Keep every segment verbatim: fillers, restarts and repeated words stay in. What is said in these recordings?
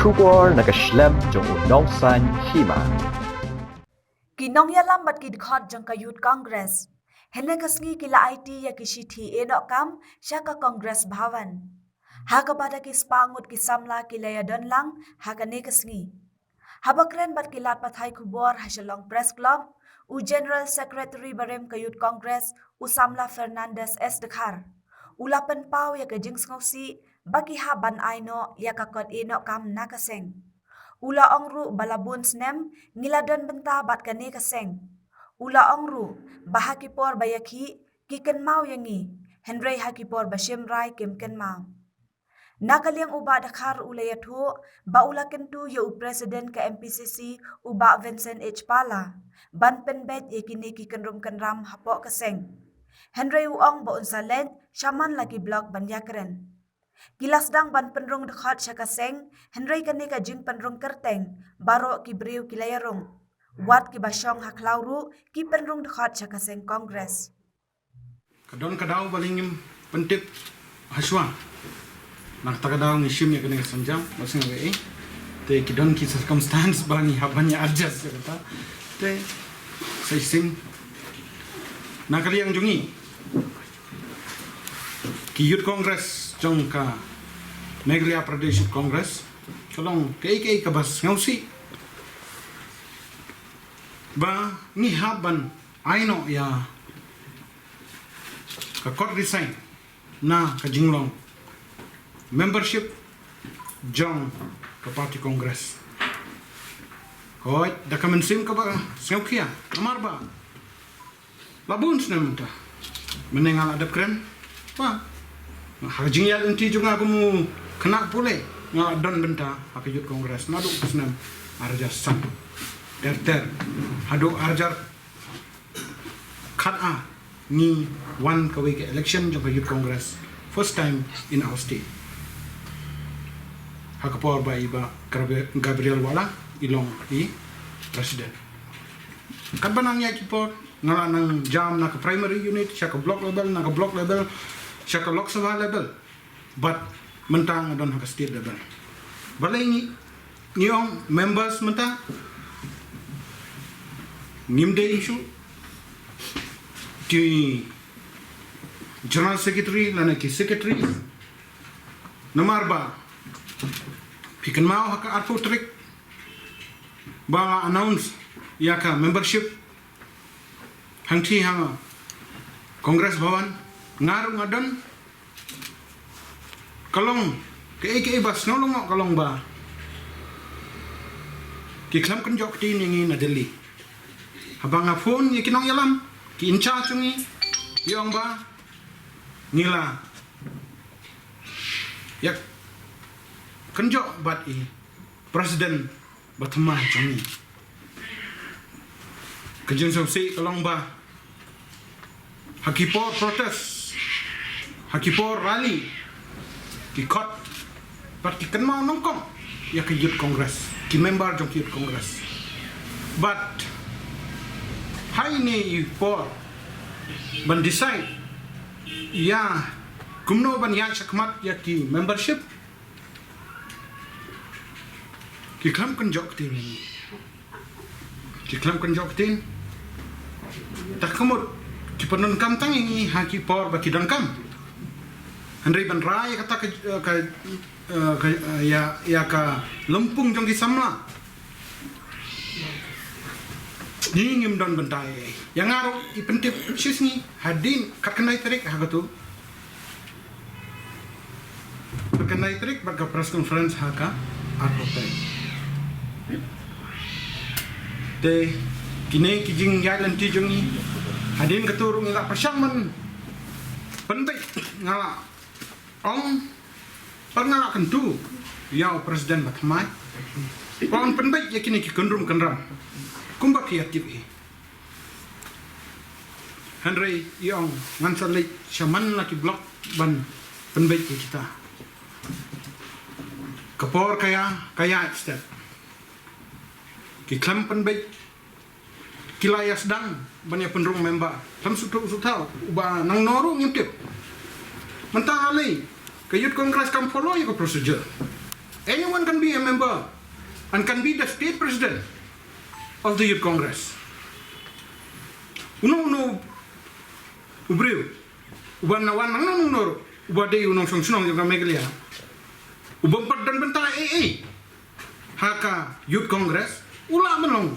Khubor na ka shlem jong u nongsan hima. Ki nongïalam bad ki dkhot jong ka Youth Congress hynne ka sngi ki la aiti ïa ki shithi ïehnoh kam sha ka Congress Bhavan, ha kaba da ki spah ngut ki samla ki la ïadon lang ha kane ka sngi. Haba kren bad ki lad pathai khubor ha Shillong Press Club, u General Secretary barim ka Youth Congress, u samla Fernandez S Dkhar, u la pynpaw ïa ka jingsngewsih ba ki hap ban ai noh ïa ka kot ïehnoh kam na ka seng. U la ong ruh ba la bun snem ngi la don bynta bad kane ka seng. U la ong ruh ba ha ki por ba ïakhih ki kynmaw ïa ngi, hynrei ha ki por ba shim rai kim kynmaw. Na ka liang u Bah Dkhar u la ïathuh ba u la kyntu ïa u President ka M P C C, u Bah Vincent H Pala, ban pynbeit ïa kine ki kynrum kynram hapoh ka seng. Hynrei u ong ba un sa leit sha man la ki block ban ïakren. Ki la sdang ban pynrung dkhot sha ka seng, hynrei kane ka jingpynrung kyrteng baroh ki briew ki la ïarung. Wat kiba shong ha khlaw ruh ki pynrung dkhot sha ka seng Congress. Ka don ka daw ba lei ngim pyntip hashwa. Na kata ka daw ngi shim ïa kane ka sienjam, ba sngewbha eh. Te ki don ki circumstance ba ngi hap ban ïa adjust ïa kata. Te sa shisien na ka liang jong ngi, ki Youth Congress jong ka Meghalaya Pradesh Youth Congress, ka long kaei kaei kaba sngewsih ba ngi hap ban ai noh ïa ka kot resign na ka jinglong membership jong ka party Congress. Hooid, da ka mynsiem kaba sngewkhia, namar ba la bun snem mynta mynne nga la dep kren ba ha ka jingïaid lynti jong nga kum u khynnah pule, nga la don bynta ha ka Youth Congress naduh ka snem ar hajar san ter ter haduh ar hajar khat ar ngi wan kawei ka election jong ka Youth Congress, first time in our state. Ha ka por ba i Bah Gabriel Wahlang i long i president. Katba nang ïaid ki por nga la nang jam na ka primary unit sha ka block level, na ka block level sha ka Lok Sabha level. Bad mynta nga don ha ka state level. Balei ngi, ngi ong members mynta ngim dei issue. Ki general secretary lane ki secretary. Namar ba phi kynmaw ha ka arphew tarik ba nga announce ïa ka membership hangtei ha Congress Bhavan, nga ruh nga don. Ka long kaei kaei ba sngewlyngngoh ka long ba ki khlem kynjoh ktien ïa ngi na Delhi. Haba nga phone ïa ki nongïalam, ki in charge jong ngi, ki ong ba ngi la ïa kynjoh bad i president ba thymmai jong ngi. Ka jingsngewsih ka long ba ha ki por protest, ha ki por rally, ki khot bad ki kynmaw nyngkong ïa ka Youth Congress, ki member jong ki Youth Congress. Bad ha ine i por ban decide ïa kumno ban ïaid shakhmat ïa ki membership, ki khlem kynjoh ktien. Ki khlem kynjoh ktien. Ta ka mut ki pyndonkam tang ïa ngi ha ki por ba ki donkam. Hynrei ban rai ïa kata ka, ka, ka, ïa, ïa ka lympung jong ki samla, ngi ngim don bynta ei ei. Ïa nga ruh i pyntip shisngi hadien khatkhyndai tarik ha katu. Khatkhyndai tarik bad ka press conference ha ka arphew tarik. Te kine ki jingïaid lynti jong ngi, hadien katu ruh ngi la pyrshang ban pynbeit, nga la ong, bad nga la kyntu ïa u president ba thymmai ba un pynbeit ïa kine ki kynrum kynram kumba ki ïa tip hi. Hynrei i ong ngan sa leit sha man la ki block ban pynbeit ïa kita. Ka por ka ïa, ka ïa step. Ki khlem pynbeit, ki la ïa sdang ban ïa pynrung member. Khlem shu thaw, shu thaw, uba nangno ruh ngim tip. Mynta la lei ka Youth Congress kam follow ïa ka procedure. Anyone can be a member and can be the state president of the Youth Congress. Uno uno u briew uba na wan nang nang nor uba dei u nongshong shnong jong ka Meghalaya, uba ym pat don bynta ei ei ha ka Youth Congress, u lah ban long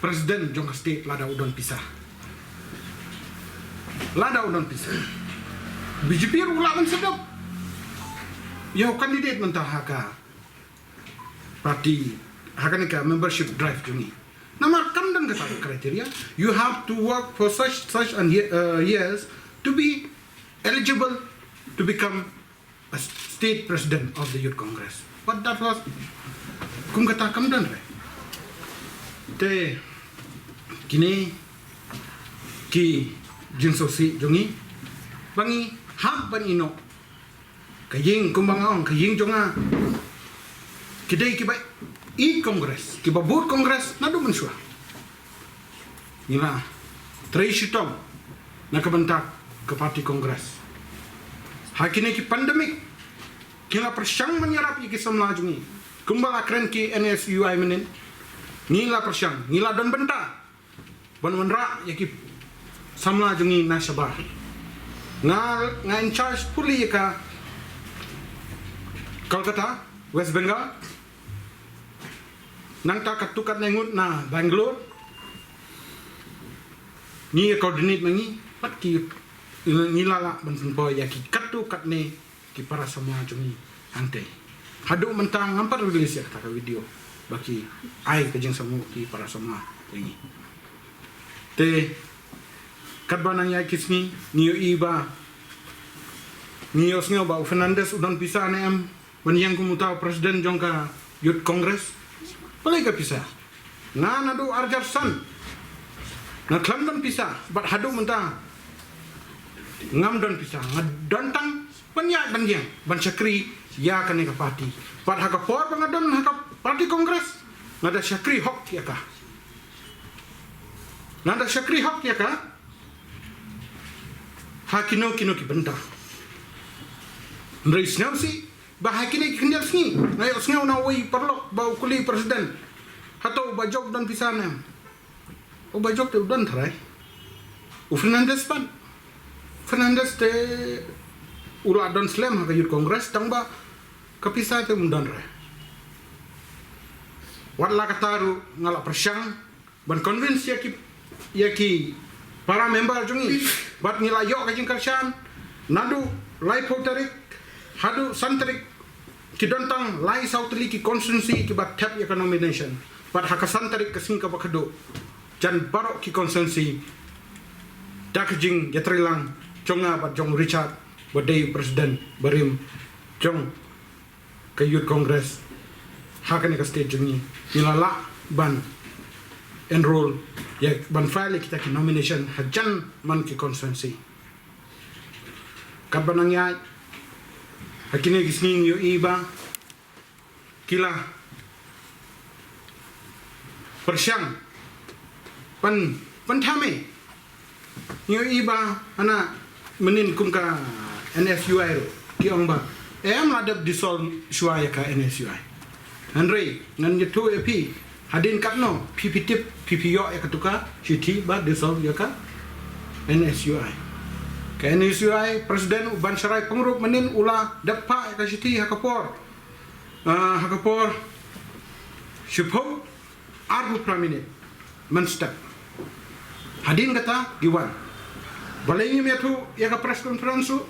president jong ka state lada u don pisa. Lada u don pisa, B J P ruh u lah ban set up ïa u candidate mynta ha ka party, ha kane ka membership drive jong ngi. Namar kam don kata ka criteria. You have to work for such, such and ye-, uh, years to be eligible to become a state president of the Youth Congress. But that was, kum kata kam don re. Te kine ki jingsngewsih jong ngi ba ngi hap ban ïehnoh. Ka ïing, kumba nga ong, ka ïing jong nga, ki dei kiba ïeit Congress, kiba bud Congress naduh mynshuwa. Ngi la trei shitom na ka bynta ka party Congress. Ha kine ki pandemic, ngi la pyrshang ban ïarap ïa ki samla jong ngi. Kumba la kren ki N S U I mynnin, ngi la pyrshang, ngi la don bynta ban wanrah ïa ki samla jong ngi na shabar. Nga, nga in charge pule ïa ka Kolkata, West Bengal. Nangta katto katne ngut na Bangalore. Ngi ïa coordinate ma ngi pat ki, ngi la lah ban pynpoi ïa ki katto katne ki para samla jong ngi hangtei. Haduh mynta ngam pat release ïa kata ka video ba ki ai ka jingsngew ki para samla jong ngi. Te katba nang ïaid ki sngi, ngi ïohi ba, ngi ïohsngew ba u Fernandez u don pisa ne em ban ïeng kum uta u president jong ka Youth Congress. Balei ka pisa? Nga naduh arjar san nga khlem don pisa, bad haduh mynta ngam don pisa. Nga don tang ban ïaid ban ïeng ban shakri ïa kane ka party. Bad ha ka por ba nga don ha ka party Congress, nga da shakri hok ïa ka. Nga da shakri hok ïa ka ha kino kino ki bynta. Hynrei sngewsih ba ha kine ki khyndiat sngi nga ïohsngew na uwei u paralok ba u kylli u president, hato u Bah Jock u don pisa ne em? U Bah Jock te u don tharai. U Fernandez pat, Fernandez te u la don slem ha ka Youth Congress, tangba ka pisa te um don re. Wat la katta ruh nga la pyrshang ban convince ïa ki, ïa ki para member jong ngi. Bad ngi la ïoh ka jingkyrshan naduh laiphew tarik haduh san tarik. Ki don tang lai saw tylli ki constituency kiba thep ïa ka nomination. Bad ha ka san tarik, ka sngi kaba khadduh, jan baroh ki constituency, da ka jingïatreilang jong nga bad jong Richard ba dei president barim jong ka Youth Congress ha kane ka state jong ngi, ngi la lah ban enroll ïa, ban file ïa kita ki nomination hajan man ki constituency. Katba nang ïaid ha kine ki sngi ngi ïohi ba ki la pyrshang pyn, pynthame. Ngi ïohi ba hana mynnin kum ka N S U I ruh ki ong ba em la dep dissolve shuwa ïa ka N S U I. Hynrei ngan ïathuh ïa phi, hadien katno phi phi tip, phi phi ïoh ïa katu ka shithi ba dissolve ïa ka N S U I? Ka N S U I president u Bansharai Pyngrope mynnin u la dep phah ïa ka shithi ha ka por, ah, ha ka por shiphew arphew phra minit mynstep. Hadien kata ki wan. Balei ngim ïathuh ïa ka press conference ruh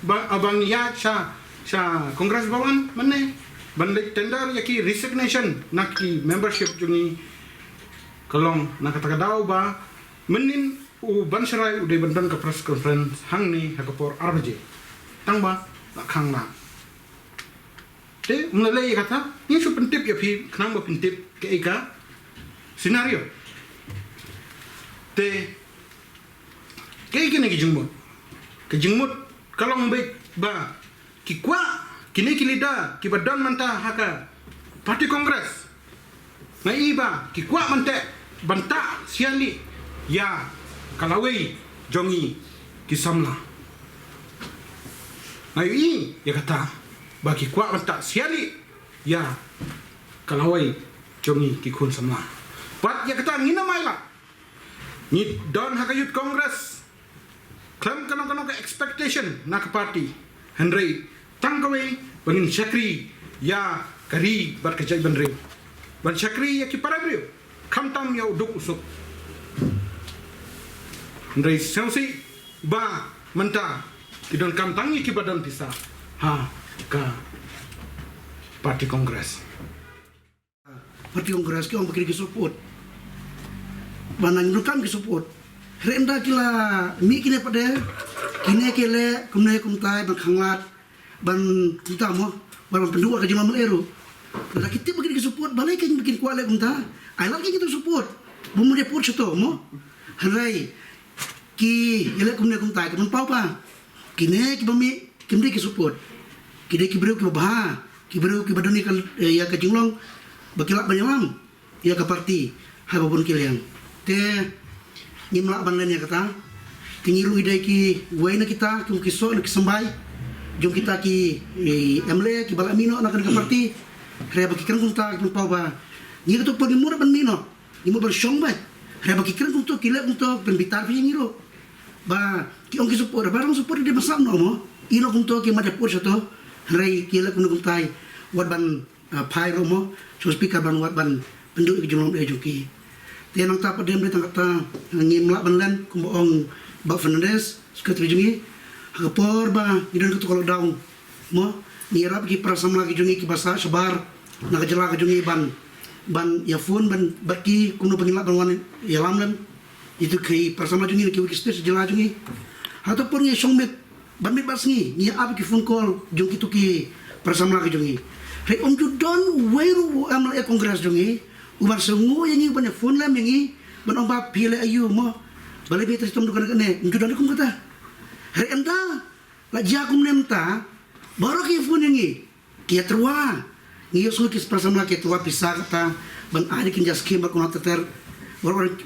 ba, ba ngi ïaid sha, sha Congress Bhawan mynne ban leit tender ïa ki resignation na ki membership jong ngi ka long na kata ka daw ba mynnin u Bansharai u dei ban don ka press conference hangne ha ka por ar baje. Tangba la khang na. Te um la leh ïa kata, ngi shu pyntip ïa phi khnang ba pyntip kaei ka scenario. Te kaei kane ka jingmut? Ka jingmut ka long beit ba ki kwah, kine ki leader kiba don mynta ha ka party Congress, nga i ba ki kwah mynta ban tah shiah lieh ïa ka lawei jong ngi ki samla. Nga ïohi ïa kata. ba ki kwah ban tah siali ïa ka lawei jong ngi ki khun samla. Bad ïa kata ngin ym ai lad. Ngi don ha ka Youth Congress khlem kano kano ka expectation na ka party. Hynrei tang kawei ba ngin shakri ïa ka ri bad ka jaitbynriew. Ban shakri ïa ki para briew, khamtam ïa u duk u suk. Hynrei sngewsih ba mynta ki donkam tang ïa kiba don pisa ha ka party Congress. Party Congress ki ong ba ki dei ki support. Ba nang donkam ki support. Hynrei ynda ki la mih kine pat de, kine ki leh kumne kumtai ban khanglad, ban kumta mo, ban, ban pynduh ka jingmam eru. Lada ki tip ba ki dei ki support, balei kin, kin kwah leh kumta? Ai lad ki, ki tu support. Bym dei put shato mo. Hynrei ki ïaleh kumne kumtai, ka pynpaw ba kine kiba mih kim dei ki support. Ki dei ki briew kiba bha, ki briew kiba don ïa ka, ïa ka jinglong ba ki lah ban ïalam ïa ka party ha ba bun ki liang. Te ngim lah ban len ïa kata. Te ngi ruh ngi dei kiwei na kita, kum ki soh na ki symbai jong kita ki, eh, M L A kiba la mih noh na kane ka party. Hynrei ba ki kren kumta, ki pynpaw ba ngi katto pat ngim mut ban mih noh. Ngi mut ban shong beit. Hynrei ba ki kren kumto, ki leh kumto, pynbitar phi ïa ngi ruh. Ba ki ong ki support, ba dang support ki dei ban sap noh mo. Ïa noh kumto ki mat ïa put shato. Hynrei ki leh kumno kumtai. Wat ban, ah, phai ruh mo sha u speaker ban wad ban pynduh ïa ki jinglong eh jong ki. Te nangta pat de ym dei tang kata, ngim lah ban len kumba ong Bah Fernandez, secretary jong ngi. Ha ka por ba ngi don kato ka lockdown, mo, ngi ïarap ki para samla ki jong ngi kiba sah shabar na ka jylla ka jong ngi ban, ban ïa phone ban bad ki kumno ba ngin lah ban wan ïalam lem ïa kito ki para samla jong ngi na kiwei ki state sha jylla jong ngi. Hato por ngi shong miet ban miet bad sngi, ngi ïa ap ki phone call jong kito ki para samla ki jong ngi. Hynrei ym ju don uwei ruh u M L A Congress jong ngi uban sngew ïa ngi, uban ïa phone lem ïa ngi ban ong ba phi leh aïu mo, balei phi trei shitom dukan kane, ym ju don kum kata. Hynrei ynda la jia kumne mynta, baroh ki phone ïa ngi, ki ïa tyrwa. Ngi ïohsngew ki para samla ki ïa tyrwa pisa kata ban ai da ki jingïaskhim bad kumta ter ter,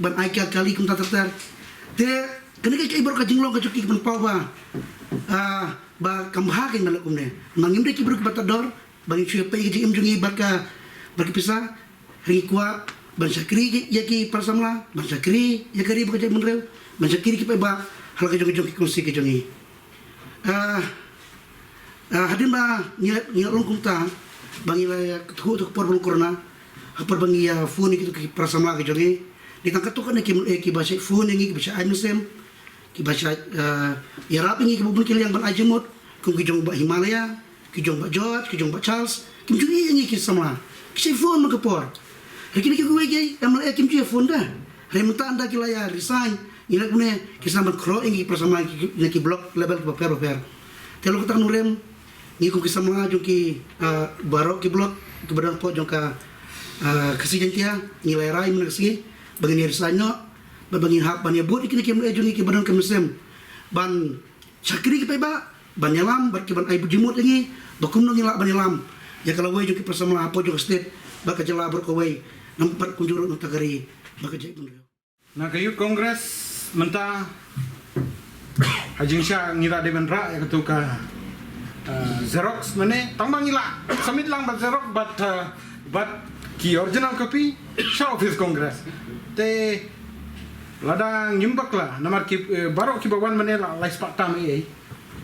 ban ai ki ïa kali kumta ter ter. Te kane ka, ka baroh ka jinglong ka jong ki, ki pynpaw ba, ah, ba kam bha ka ban leh kumne. Ma ngim dei ki briew kiba tad dor ba ngin shu ïa peit ïa ka jingim jong ngi bad ka, bad ka pisa. Hynrei ngi kwah ban shakri ïa ki para samla, ban shakri ïa ka ri bad ka jaitbynriew, ban shakri ïa ki paidbah ha la ka jong ka jong ki constituency ka jong ngi. Ah, ah, hadien ba ngi, ngi la long kumta, ba ngi la ïa, ka tu ka por ba long corona, ha por ba ngi ïa phone ïa kito ki para samla ki jong ngi. Dei tang katto katne ki, eh, kiba shait phone ïa ngi, kiba shait ai mynsiem, kiba shait, ah, ïarap ïa ngi kiba bun ki liang ban ai jingmut, kum ki jong Bah Himalaya, ki jong Bah George, ki jong Bah Charles, kim ju ïohi ïa ngi ki samla. Ki shait phone man ka por. Hynrei kine kiwei ki M L A kim ju ïa phone de. Hynrei mynta ynda ki la ïa resign, ngi leh kumne, ki sdang ban khreh ïa ngi ki para samla ki, na ki block level kiba pher bapher. Te long kata ka nongrim, ngi kum ki samla jong ki, ah, baroh ki block kiba don hapoh jong ka, ah, Khasi Jaiñtia, ngi la ïa rai mynne ka sngi ba ngin ïa resign noh, bad ba ngin hap ban ïa bud ïa kine ki M L A jong ngi kiba don ka mynsiem ban shakri ki paidbah, ban ïalam bad ki ban ai jingmut ïa ngi ba kumno ngin lah ban ïalam ïa ka lawei jong ki para samla hapoh jong ka state bad ka jylla baroh kawei, nam bad kumjuh ruh na ka ri bad ka jaitbynriew. Na ka Youth Congress mynta ha jingshisha ngi la dei ban rah ïa kato ka, eh, xerox mane, tang ba ngi la submit lang bad xerox bad, eh, bad ki original copy sha office Congress. Te lada ngim bakla, namar ki, eh, baroh kiba wan mane la lai spah tam eh.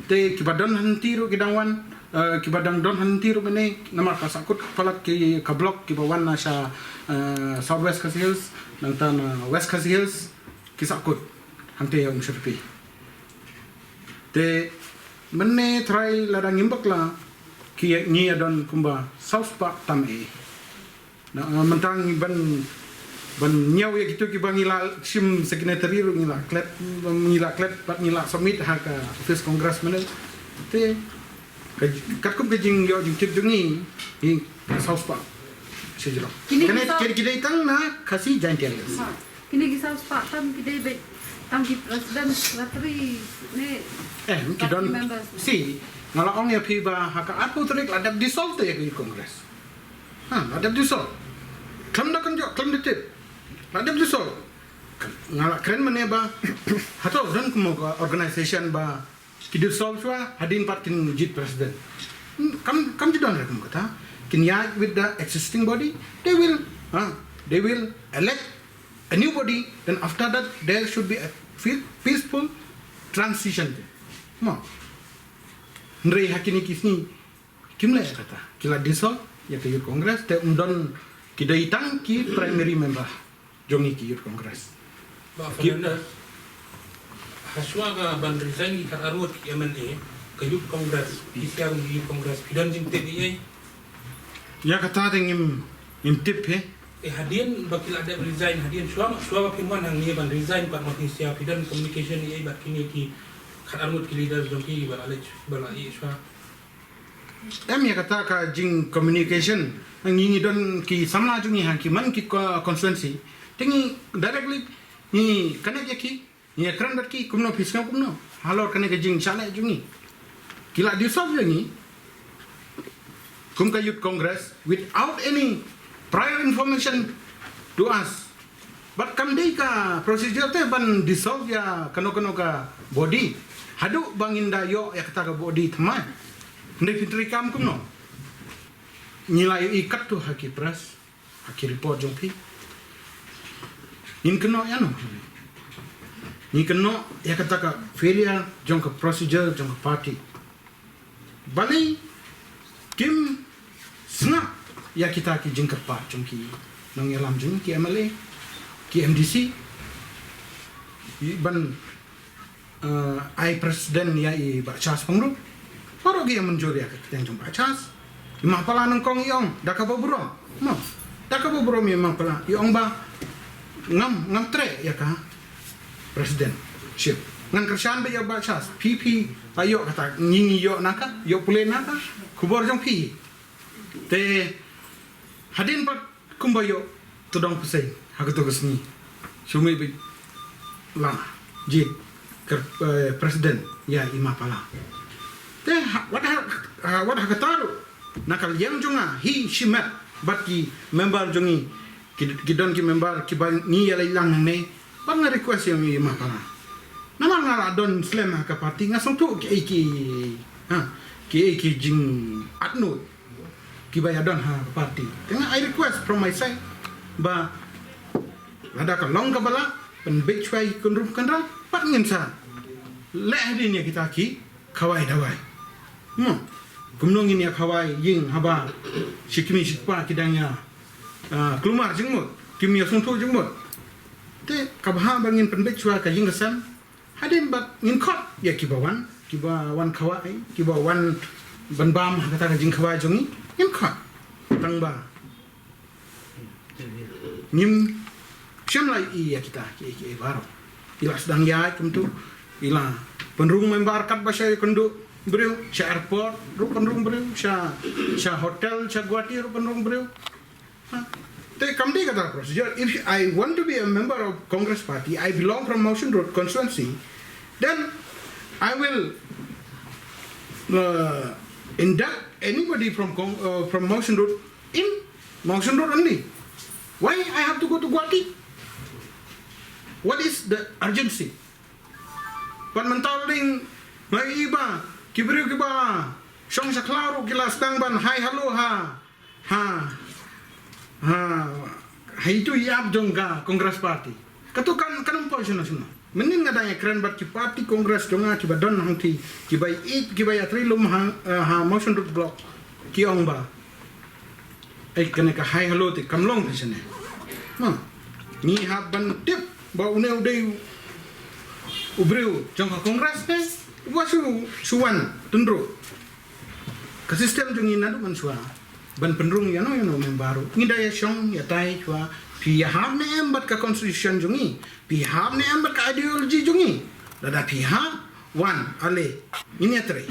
Te kiba don hangtei ruh ki dang wan, eh, kiba dang don hangtei ruh mane, namar ka sahkut palat ki ka block kiba wan na sha, eh, South West Khasi Hills, nangta na West Khasi Hills, ki sahkut hangtei ïa u Mr P. Te mynne trai lada ngim bakla, ki, ngi ïa don kumba saw spah tam eh. Na, eh, mynta ngi ban, ban ñiew ïa kito kiba ngi la shim secretary ruh ngi la klet, ngi la klet bad ngi la submit ha ka office Congress mynne. Te ka, katkum ka jingïoh jingtip jong ngi, ngi saw spah shijrong. Kine ki saw, kine ki dei tang na Khasi Jaintia Hills. Ha. Kine ki saw spah tam ki dei beit tang ki president, secretary ne, eh, ki don party members. Si, nga la ong ïa phi ba ha ka arphew tarik la dep dissolve te ïa ka Youth Congress. Ha, la dep dissolve. Khlem da kynjoh, khlem da tip. La dep dissolve. Nga la kren mynne ba hato don kum ka organization ba ki dissolve shuwa hadien pat kin jied president. Hmm, kam, kam ju don re kum kata. Kin ïaid with the existing body, they will, ah, they will elect a new body, then after that there should be a fe-, peaceful transition. Mo. Hynrei ha kine ki sngi kim leh kata. Ki la dissolve ïa ka Youth Congress, te ym don, ki dei tang ki primary member jong ngi ki Youth Congress. Bah Fernanda, hashwa ka ban resign ki khatar ngut ki M L A ka Youth Congress, ki siang Youth Congress, phi don jingtip ïa ei? Ïa kata te ngim, ngim tip hi. Eh, hadien ba ki la dep resign, hadien shwa, shwa ba phin wan hangne ban resign pat ma phi sia, phi don communication ïa ei bad kine ki khatar ngut ki leaders jong ki ba la leit, ba la ïeh shwa? Em ïa kata ka jing communication. Ngi, ngi don ki samla jong ngi ha ki man ki co-, constituency. Te ngi directly ngi connect ïa ki, ngi ïakren bad ki, kumno phi sngew kumno halor kane ka jingshah leh jong ngi. Ki la dissolve ïa ngi kum ka Youth Congress without any prior information to us. Bad kam dei ka procedure te ban dissolve ïa kano kano ka body haduh ba ngin da ïoh ïa kata ka body thymmai. Hynrei phi trei kam kumno? Ngi la ïohi katto ha ki press, ha ki report jong phi. Ngin kynnoh ïano? Ngin kynnoh ïa kata ka failure jong ka procedure jong ka party. Balei kim sngap ïa kita ki jingkyrpad jong ki nongïalam jong ki M L A, ki M D C, ban, eh, ai president ïa i Bah Charles Pyngrope? Baroh ki ïa mynjur ïa ka kyrteng jong Bah Charles. I Mapala nyngkong i ong da kaba burom. Mo. Da kaba burom i Mapala i ong ba ngam, ngam treh ïa ka presidentship. Ngan kyrshan beit ïa Bah Charles. Phi, phi la ïoh kata, ngi, ngi ïoh na ka, ïoh pule na ka khubor jong phi. Te hadien pat kumba ïoh tudong pyrshah ha kato ka sngi, shu mih beit la jied ka, eh, president ïa i Mapala. Te ha, wat ha, ha, wat ha kata ruh na ka liang jong nga hi shimet bad ki member jong ngi, ki, ki don ki member kiba ngi ïaleit lang hangne. Bad nga request ïa i Mapala, namar nga la don slem ha ka party, nga sngewthuh kiei ki, ha, kiei ki jingatnud kiba ïadon ha ka party. Te nga, I request from my side ba lada ka long kaba lah, pynbeit shuwa ïa ki kynrum kynrang bad ngin sa leh hadien ïa kita ki khawai dawai. Mo, kumno ngin ïa khawai ïing haba shi kmie shi kpa ki dang ïa, ah, kulmar jingmut, kim ïa sngewthuh jingmut. Te ka bha ba ngin pynbeit shuwa ka ïing ka sem. Hadien bad ngin khot ïa kiba wan, kiba wan khawai, kiba wan ban bam ha kata ka jingkhawai jong ngi, ngin khot. Tang ba ngim shym la ïohi ïa kita kiei kiei baroh. I la sdang ïaid kumto, i la pynrung member katba sha ïakynduh briew, sha airport ruh pynrung briew, sha, sha hotel sha Guwahati ruh pynrung briew. Ha? Te kam dei kata procedure. If I want to be a member of Congress party, I belong from Mawshynrut constituency, then I will, uh, induct anybody from Cong-, uh, from Mawshynrut in Mawshynrut only. Why I have to go to Guwahati? What is the urgency? Pat mynta ding, nga ïohi ba ki briew kiba shong sha khlaw ruh ki la sdang ban hi hello ha, ha, ha, ha itu i ap jong ka Congress party. Kato kan, kan ym poi shano shano. Mynnin nga dang ïakren bad ki party Congress jong nga kiba don hangtei, kiba ïeit, kiba ïatrei lum ha, eh, ha Mawshynrut block, ki ong ba, ei, kane ka hi hello te kam long phi shane. Ma, ngi hap ban tip ba une u dei u briew jong ka Congress ne uba shu, shu wan tynruh. Ka system jong ngi naduh mynshuwa, ban pynrung ïano ïano member ruh, ngi da ïa shong ïa tai shuwa. Phi ïahap ne em bad ka constitution jong ngi? Phi hap ne em bad ka ideology jong ngi? Lada phi hap, wan, ale, ngin ïatrei.